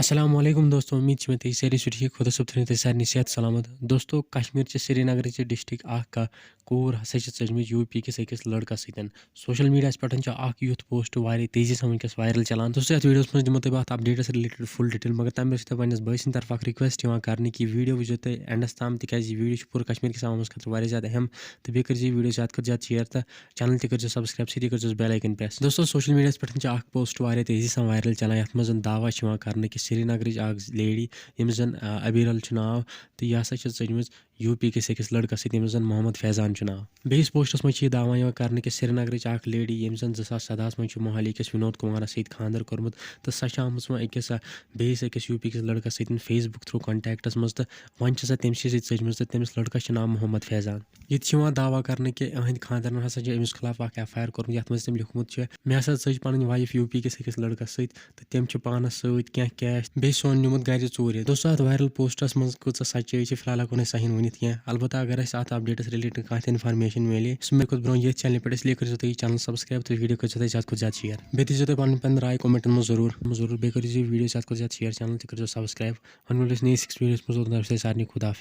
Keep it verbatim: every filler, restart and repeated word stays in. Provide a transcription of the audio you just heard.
السلام علیکم دوستو، امید چھِ مےٚ تُہۍ سٲری چھِو ٹھیٖک۔ خۄدا صٲب تھٲینو تۄہہِ سارنٕے صحت سلامت۔ دوستو، کشمیر چہِ سرینگرٕچ ڈسٹرکٹ اکھ کانٛہہ کوٗر ہسا چھِ ژٔجمٕژ یوٗ پی کِس أکِس لڑکس سۭتۍ۔ سوشل میڈیاہس پٮ۪ٹھ چھُ اکھ یُتھ پوسٹ واریاہ تیزی سان وٕنکیٚس وائرل چلان۔ دوستو، یتھ ویڈیوس منٛز دِمو تۄہہِ بہٕ اتھ اپڈیٹس رِلیٹڈ فُل ڈیٹیل، مگر تمہِ برٛونٛہہ چھِ تۄہہِ پننِس بٲے سٕنٛدِ طرفہٕ اکھ ریکویسٹ یِوان کرنہٕ کہِ ویڈیو وٕچھزیو تُہۍ اینڈس تام، تِکیازِ یہِ ویڈیو چھُ پوٗرٕ کشمیر کِس عوامس خٲطرٕ واریاہ زیادٕ اہم۔ تہٕ بیٚیہِ کٔرزیو یہِ ویڈیو زیادٕ کھۄتہٕ زیادٕ شیئر تہٕ چینل تہِ کٔرزیو سبسکرائب، سۭتی کٔرزیو بیل آیکن پریس۔ دوستو، سوشل میڈیاہس پٮ۪ٹھ چھِ اکھ پوسٹ واریاہ تیزی سان وائرل چلان، یتھ منٛز دعویٰ چھِ یِوان کرنہٕ کہِ سرینگرٕچ اکھ لیڈی، ییٚمِس زن، آ، ابیرل چھُ ناو، تہٕ یہِ ہسا چھِ ژٔجمٕژ یوٗ پی کِس أکِس لڑکس سۭتۍ، ییٚمِس زن محمد فیضان چھُ ناو۔ بیٚیِس پوسٹس منٛز چھِ یہِ دعویٰ یِوان کرنہٕ کہِ سرینگرٕچ اکھ لیڈی، ییٚمِس زن زٕ ساس سدہَس منٛز چھُ موہالی کِس ونود کمارس سۭتۍ خانٛدر کوٚرمُت، تہٕ سۄ چھِ آمٕژ وۄنۍ أکِس، آ، بیٚیِس أکِس یوٗ پی کِس لڑکس سۭتۍ فیس بُک تھرو کانٹیکٹس منٛز، تہٕ وۄنۍ چھِ سۄ تٔمۍ سٕے سۭتۍ ژٔجمٕژ، تہٕ تٔمِس لڑکس چھُ ناو محمد فیضان۔ ییٚتہِ چھِ یِوان دعویٰ کرنہٕ کہِ أہنٛدِ خانٛدارن ہسا چھِ أمِس خلاف اکھ ایف آئی آر کوٚرمُت، یتھ منٛز تٔمۍ لیوٗکھمُت چھُ، مےٚ ہسا ژٔج پنٕنۍ وایف یوٗ پی کِس أکِس لڑکس سۭتۍ، تہٕ تٔمۍ چھِ پانس سۭتۍ کینٛہہ کیش بیٚیہِ سۄن نیوٗمُت گرِ ژوٗرِ۔ دوستو، اتھ وائرل پوسٹس منٛز کۭژاہ سچٲیی چھِ، فی الحال ہٮ۪کو نہٕ أسۍ سۄ ہن ؤنِتھ کینٛہہ۔ البتہ اگر اسہِ اتھ اپڈیٹس رِلیٹڈ کانٛہہ تہِ انفارمیشن میلے، سُہ میلہِ کھۄتہٕ برونٛہہ ییٚتھۍ چینلہِ پٮ۪ٹھ، اس لیے کٔرزیو تُہۍ یہِ چینل سبسکرائب تہٕ ویڈیو کٔرزیو تُہۍ زیادٕ کھۄتہٕ زیادٕ شیئر۔ بیٚیہِ دیٖزیو تُہۍ پنٕنۍ پنٕنۍ راے کمنٹن منٛز ضروٗر، ضروٗر۔ بیٚیہِ کٔرزیو یہِ ویڈیو زیادٕ کھۄتہٕ زیادٕ شیئر، چینل تہِ کٔرزیو سبسکرائب۔ وۄنۍ مِلو أسۍ نٔیِس أکِس ویڈیوس منٛز، اوٚتام چھُ تۄہہِ سارنٕے خدا حافظ۔